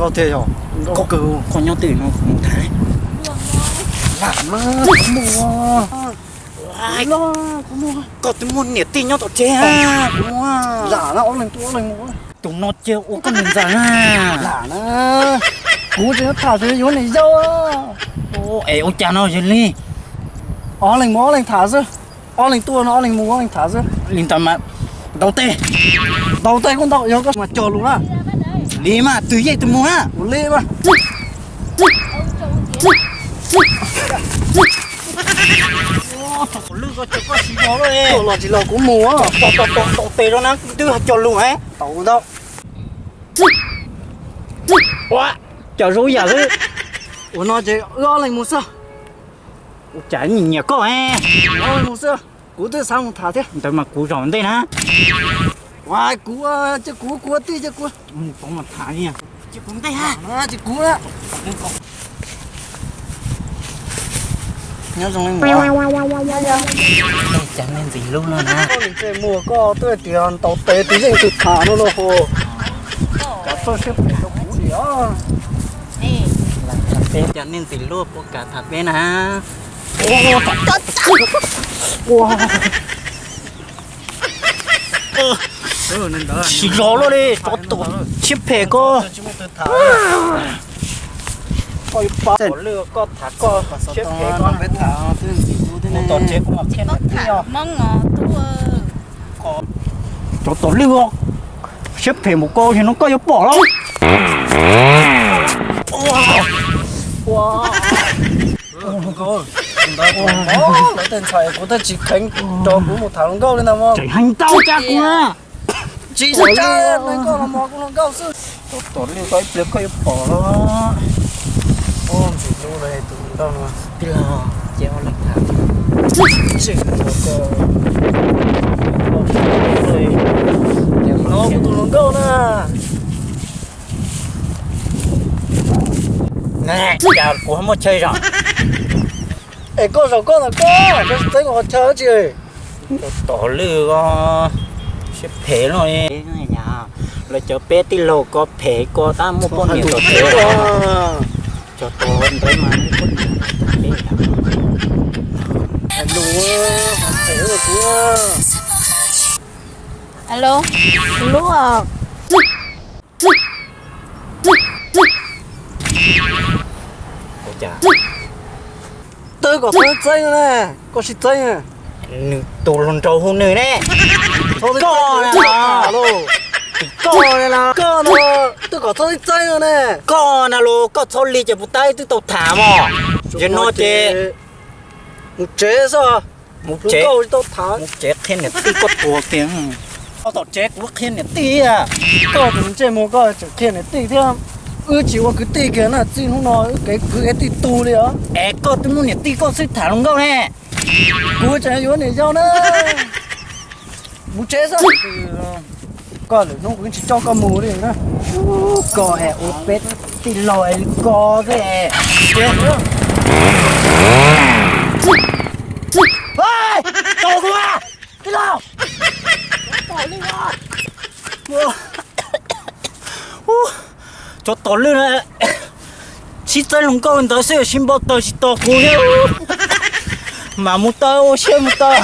Koj tiag yog, koj kawg, koj nyob twg no kuv mus tham. Lam na, kuv muaj, koj twb muaj niam tij nyob tom tsev, kuv muaj. Lam na, ob leeg tuaj ob leeg mus. Tus no ces ua koj niam ntxawm na. Lam na, kuv tseem yuav tham xwb yuav niam yau. Es ua cas no yog li? Ob leeg mus ob leeg tham xwb. Ob leeg tuaj no ob leeg mus ob leeg tham xwb. Li ntawd mas ntaus tes. Ntaus tes kuj ntaus, yog koj mas cog lus na. Li mas twg yeej twg mus na. Ua li mas. Lwj, koj tsis los kuv mus. Ntaus tes rau na, twb cog lus. Ntaus ntau. Ua, cov zoo yam xwb. Ua no ces wb ob leeg mus xwb. Ua cas nyiam nyiam koj. Ob leeg mus xwb, kuv twb xav mus tham thiab. Ntawd mas kuv zaum ntej na. Ua kuv, cia kuv, kuv tij cia kuv. Mus pov mas tham li. Cia kuv ntej ha. Cia kuv. Nyob zoo li mus. Cas nej ntxim hlub no na. Koj niam ntsej muag koj twb tias ntaus tes twb yeej twg tham no los ho. Kav txoj siab phem rau kuv li os. Cas nej ntxim hlub puas kam tham peb na. Tsis los luaj li, tsov tom siab phem koj. Koj yuav pab lwj koj tham koj siab phem koj. Mus tom tsev kuv mam qhia niam tij os. Tsov tom lwj, siab phem mus koj, no koj yuav pom los. Tej ntxhais kuv twb tsis kheev rau kuv mus tham hluas nkauj li ntag mog. Tseem heev ntau cas kuv na. Tsis txhob tsa, hluas nkauj los mog, kuv hluas nkauj xwb. Tsov tom lwj, koj ib pliag koj yuav pom los. Ntxim hlub li tus hluas nkauj no. Tij laug, ces ua li cas? No kuv tus hluas nkauj na. Cas kuv ho muaj chaw zom? Es koj zaum koj ntawm koj, koj tsis txeeb kuv qhov chaw dab tsi? Tom lwj ko siab phem no. Lawv cov peb tij laug ko phem ko tab muaj poj niam tom tsev. Cov tom ntawd mas muaj poj niam tom tsev. Alo, tus hlub os. Twb kom txhob txeeb ne, koj sib txeeb. Nws tus hluas nraug hu nws ne. Koj na, koj na, twb kom txhob txeeb ne. Koj na los koj txhob li ces puas tab twb tau tham mog. Yog no ces mus tsev xwb. Mus tsev, mus tsev qhia niam tij koj tuag kiag. Koj tom tsev kuv qhia niam tij. Koj tus ntsej muag koj tseem qhia niam tij thiab. Wb tsis ua kwv tij kiag na, txij hnub no wb kev kwv kev tij tu li os. Es koj twb muaj niam tij koj xwb tham hluas nkauj ne. Kuv tseem yuav niam yau na. Mus tsev xwb. Koj lwm hnub kuv tsis coj koj mus li na. Koj es ua peb tij laug es li ko xwb. Tau kuv tij laug. Tsov tom lwj na, sib txeeb hluas nkauj ntawd xwb sib npau taws tsis tos kuv thiab. Mam mus tau, ua siab mus tau.